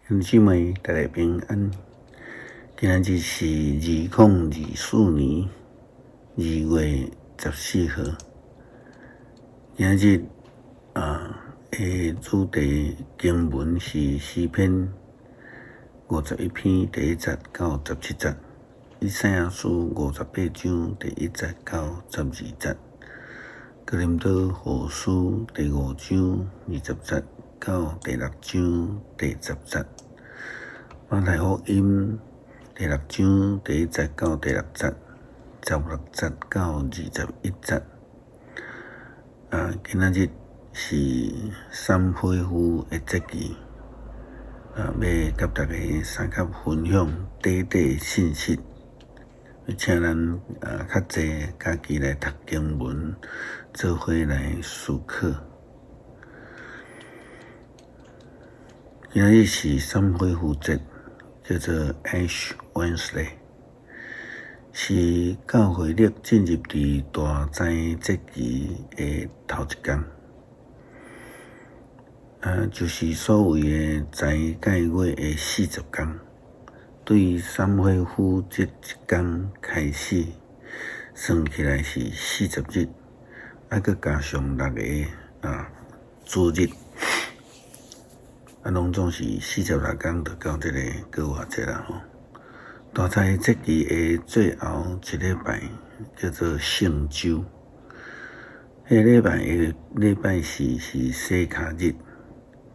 兄姊妹，大家平安。今仔日是2024年2月14號。今仔日的主題經文是詩篇51篇第一節到17節，以賽亞書58章第一節到12節，哥林多後書第五章20節到第六章第十節，馬太福音第六章第一節到第六節，16節到21節。今仔日是三悔夫的節期，欲佮大家相佮分享短短信息，請咱較濟家己來讀經文，做伙來思考。今仔日是三悔夫節，叫做 Ash Wednesday，是教會曆進入佇大災節期的頭一工，就是所謂的齋戒月的40工。對三悔夫節這工開始算起來是40日，閣加上六个主日。攏總是46工，就到這个復活節啦吼。大災節期的最後一禮拜叫做聖週，彼個禮拜的禮拜四是洗跤日，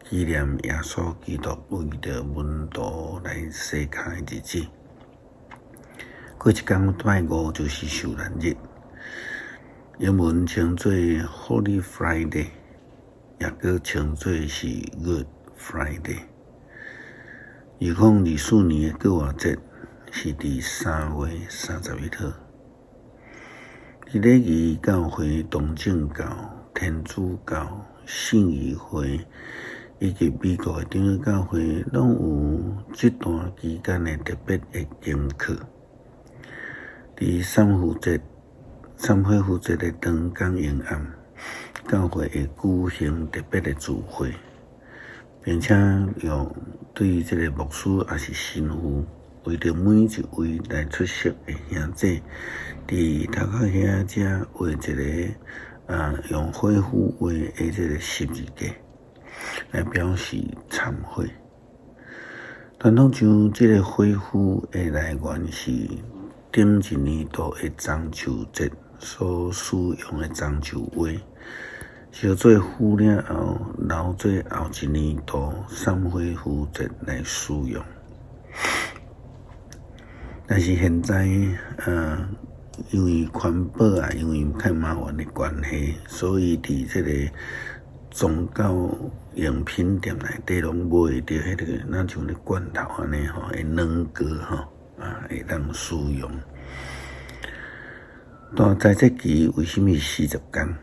紀念耶穌基督為著門徒來洗跤的日子。過一工拜五就是受難日，英文稱做 Holy Friday，也閣稱做是 Good Friday。2024年的復活節是佇3月31號。佇禮儀教會、東正教、天主教、信義會以及美國的長老教會，攏有這段期間的特別的功課。佇三悔夫節的當工下暗，教會會舉行特別的聚會，並且用對這个牧師抑是神父，為著每一位來出席的兄姊，佇頭殼遐遮畫一个用火斧畫的這个十字架，來表示懺悔。傳統上，這个火斧的來源是頂一年度的棕樹節所使用的棕樹畫，燒做斧了後，留做後一年度三悔夫節來使用。但是現在，因為環保啊，因為較麻煩的關係，所以佇這个宗教用品店內底攏買會著彼个，若像咧罐頭按呢吼，的軟膏吼，會當使用。大災節期為啥物40工？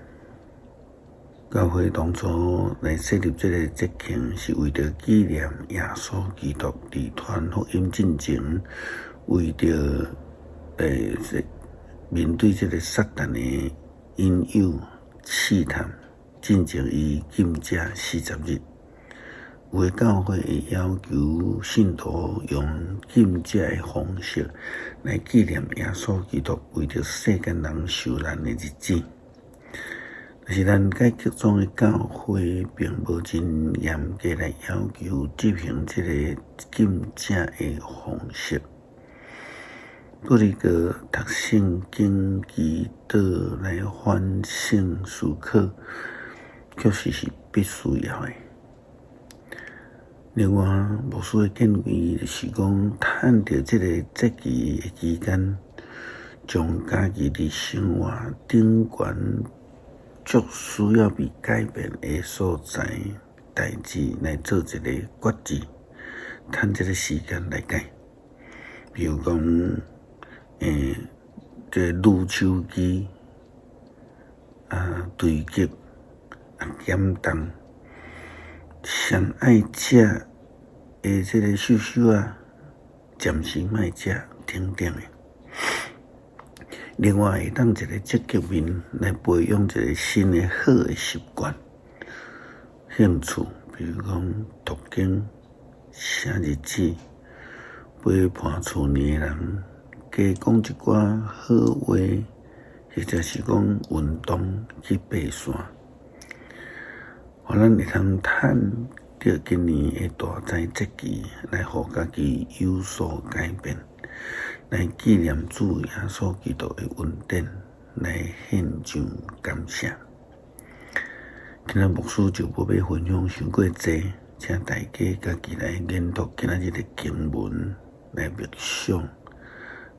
教會當初來設立這个節慶，是為著紀念耶穌基督佇傳福音進前，為著面對這个撒旦的引誘試探，進前伊禁食四十日。有的教會會要求信徒用禁食的方式來紀念耶穌基督為著世間人受難的日子。但是咱改革宗的教會並無真嚴格來要求執行這个禁食的方式。不過讀聖經祈禱來反省思考，確實是必須要的。另外，牧師的建議就是講，趁著這个節期的期間，將家己佇生活頂懸足需要被改變的所在代誌來做一个決志，趁這个時間來改。比如講，這個攄手機堆積減重，上愛食的這个瘦瘦仔，暫時莫食等等的。另外，會當一个積極面來培養一个新的好的習慣、興趣，比如講讀經、寫日子，陪伴厝內的人，加講一寡好話，或者是講運動去爬山，予咱會通趁著今年的大災節期來予家己有所改變，來紀念主耶穌基督的恩典，來獻上感謝。今仔牧師就無欲分享傷過濟，請大家家己來研讀今仔日的經文，來默想，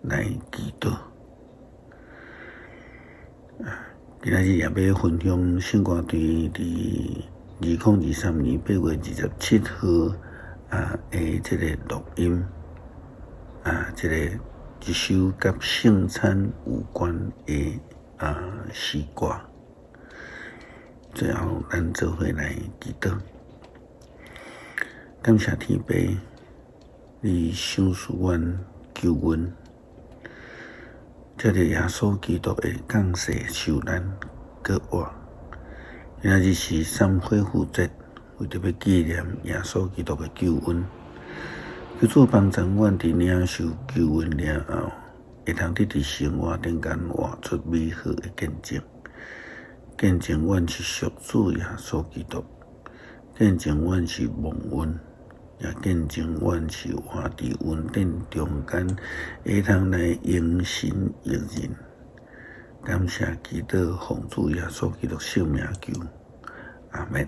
來祈禱。今仔日也欲分享聖歌隊佇2023年8月27號的這個錄音啊，這個一首佮聖餐有關的詩歌。最後，咱做伙來祈禱，感謝天父，你賞賜阮救恩，藉著耶穌基督的降世受難閣活。今仔日是三恢復節，為著欲紀念耶穌基督的救恩，求主幫助阮佇領受救恩了後，會通佇生活頂間活出美好的見證，見證阮是屬主耶穌基督，見證阮是蒙恩，也見證阮是活佇恩典中間，會通來榮神益人。感謝祈禱，奉主耶穌基督聖名求，阿們。